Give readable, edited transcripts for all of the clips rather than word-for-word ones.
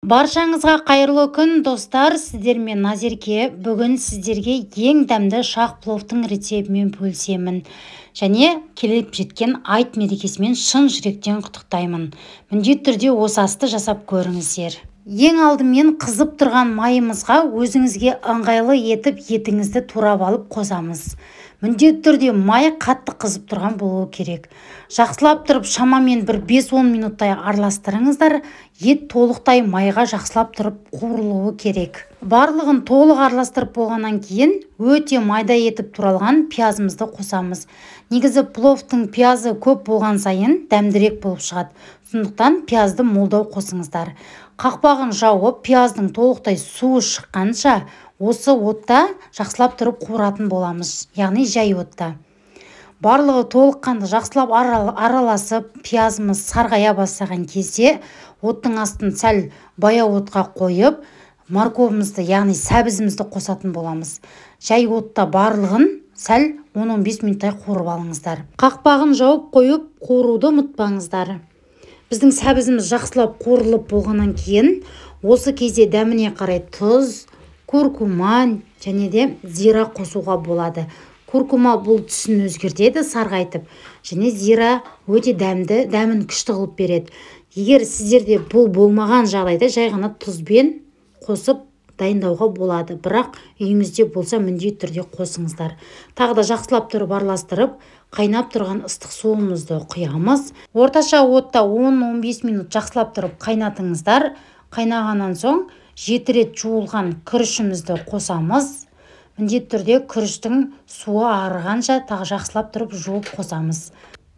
Баршаңызға қайырлы күн, достар! Сіздермен Назерке. Бүгін сіздерге ең дәмді шах пловтың рецептімен бөлісемін. Және келіп жеткен айт мерекесімен шын жүректен құттықтаймын. Міндетті түрде осы асты жасап көріңіздер. Ең алдымен қызып тұрған майымызға өзіңізге ыңғайлы етіп етіңізді турап алып қосамыз. Міндетті түрде май қатты қызып тұрған болуы керек. Жақсылап тұрып шамамен бір 5-10 минуттай араластырыңыздар. Ет толықтай майға жақсылап тұрып қуырылуы керек. Барлығын толық араластырып болғаннан кейін өте майда етіп туралған пиязымызды қосамыз. Негізі пловтың пиязы көп болған сайын дәмдірек болып шығады. Сондықтан пиязды молдау қосыңыздар. Қақпағын жауып, пияздың толықтай суы шыққанша осы отта жақсылап тұрып қуыратын боламыз, яғни жай отта. Барлығы толыққанды жақсылап араласып, пиязымыз сарғая бастаған кезде оттың астын сәл баяу отқа қойып, морковымызды, яғни сәбізімізді қосатын боламыз. Жай отта барлығын сәл 10-15 минуттай қуырып алыңыздар. Қақпағын жауып қойып қуыруды ұмытпаңыздар. Біздің сәбізіміз жақсылап қуырылып болғаннан кейін осы кезде дәміне қарай тұз, куркума және де зира қосуға болады. Куркума бұл түсін өзгертеді, сарғайтып, және зира өте дәмді, дәмін күшті қылып береді. Егер сіздерде бұл болмаған жағдайда жай ғана тұзбен қосып дайындауға болады. Бірақ үйіңізде болса міндетті түрде қосыңыздар. Тағы да жақсылап тұрып араластырып, қайнап тұрған ыстық суымызды құямыз. Орташа отта 10-15 минут жақсылап тұрып қайнатыңыздар. Қайнағаннан соң 7 рет жуылған күрішімізді қосамыз. Міндетті түрде күріштің суы арығанша тағы жақсылап тұрып жуып қосамыз.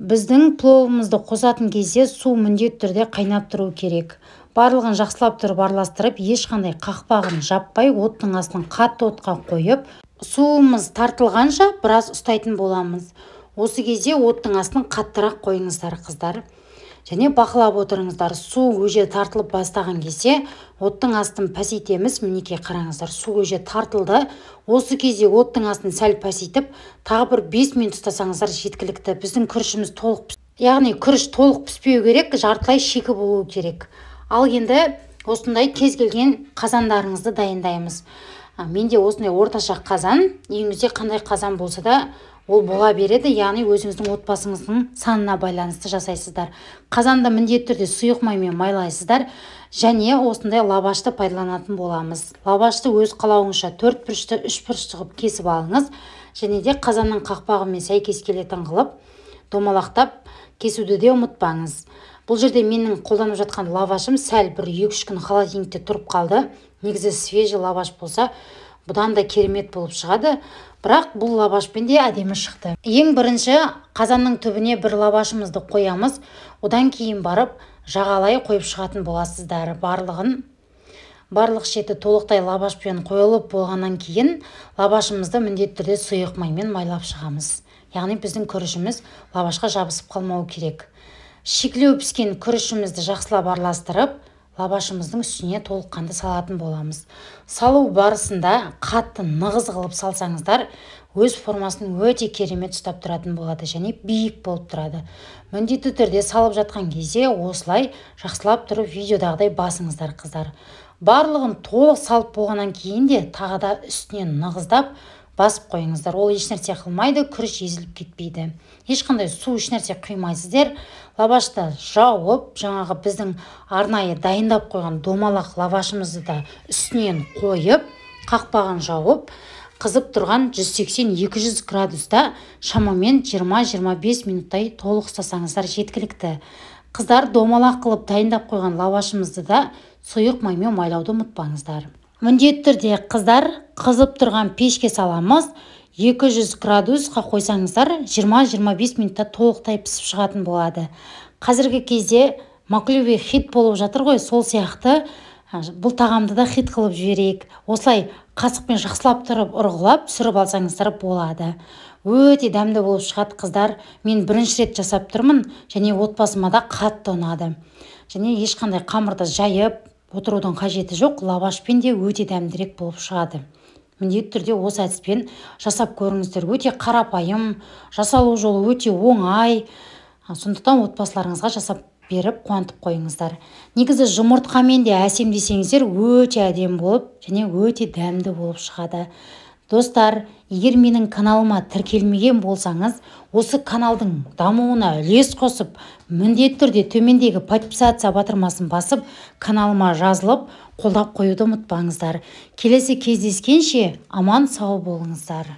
Біздің пловымызды қосатын кезде су міндетті түрде қайнап тұру керек. Барлығын жақсылап тұрып араластырып, ешқандай қақпағын жаппай, оттың астын қатты отқа қойып, суымыз тартылғанша біраз ұстайтын боламыз. Осы кезде оттың астын қаттырақ қойыңыздар, қыздар. Және бақылап отырыңыздар. Су өже тартылып бастаған кезде оттың астын пәсейтеміз. Мінекей қараңыздар, су өже тартылды. Осы кезде оттың астын сәл пәсейтіп, тағы бір 5 минут ұстасаңыздар жеткілікті. Біздің күрішіміз толық, яғни күріш толық піспеу керек, жартылай шикі болуы керек. Ал енді осындай кез келген қазандарыңызды дайындаймыз. Менде осындай орташа қазан, үйіңізде қандай қазан болса да ол бола береді, яғни өзіңіздің отбасыңыздың санына байланысты жасайсыздар. Қазанды міндетті түрде сұйық маймен майлайсыздар және осындай лавашты пайдаланатын боламыз. Лавашты өз қалауыңызша 4 бұрышты, 3 бұрышты қылып кесіп алыңыз және де қазанның қақпағымен сәйкес келетін қылып домалақтап кесуді де ұмытпаңыз. Бұл жерде менің қолданып жатқан лавашым сәл бір 2-3 күн холодильникте тұрып қалды. Негізі свежий лаваш болса, бұдан да керемет болып шығады. Бірақ бұл лавашпен де әдемі шықты. Ең бірінші қазанның түбіне бір лавашымызды қоямыз. Одан кейін барып жағалай қойып шығатын боласыздар. Барлығын, барлық шеті толықтай лавашпен қойылып болғаннан кейін лавашымызды міндетті түрде сұйық маймен майлап шығамыз. Яғни біздің күрішіміз лавашқа жабысып қалмау керек. Шикілеу піскен күрішімізді жақсылап араластырып, лавашымыздың үстіне толыққанды салатын боламыз. Салу барысында қатты нығыз қылып салсаңыздар, өз формасын өте керемет ұстап тұратын болады және биік болып тұрады. Міндетті түрде салып жатқан кезде осылай жақсылап тұрып видеодағыдай басыңыздар, қыздар. Барлығын толық салып болғаннан кейін де тағы да үстінен нығыздап басып қойыңыздар. Ол ешнәрсе қылмайды, күріш езіліп кетпейді. Ешқандай су ешнәрсе құймайсыздар. Лавашты жауып, жаңағы біздің арнайы дайындап қойған домалақ лавашымызды да үстінен қойып, қақпағын жауып, қызып тұрған 180-200 градуста шамамен 20-25 минуттай толық ұстасаңыздар жеткілікті. Қыздар, домалақ қылып дайындап қойған лавашымызды да сұйық маймен майлауды ұмытпаңыздар. Міндетті түрде, қыздар, қызып тұрған пешке саламыз. 200 градусқа қойсаңыздар 20-25 минутта толықтай пісіп шығатын болады. Қазіргі кезде маклюбе хит болып жатыр ғой, сол сияқты бұл тағамды да хит қылып жіберейік. Осылай қасықпен жақсылап тұрып ұрғылап түсіріп алсаңыздар болады. Өте дәмді болып шығады, қыздар. Мен бірінші рет жасап тұрмын және отбасыма да қатты ұнады. Және ешқандай қамырды жайып отырудың қажеті жоқ, лавашпен де өте дәмдірек болып шығады. Міндетті түрде осы әдіспен жасап көріңіздер. Өте қарапайым, жасалу жолы өте оңай. Сондықтан отбасыларыңызға жасап беріп қуантып қойыңыздар. Негізі жұмыртқамен де әсемдесеңіздер өте әдемі болып және өте дәмді болып шығады. Достар, егер менің каналыма тіркелмеген болсаңыз, осы каналдың дамуына үлес қосып, міндетті түрде төмендегі подписаться батырмасын басып, каналыма жазылып, қолдап қоюды ұмытпаңыздар. Келесі кездескенше аман сау болыңыздар.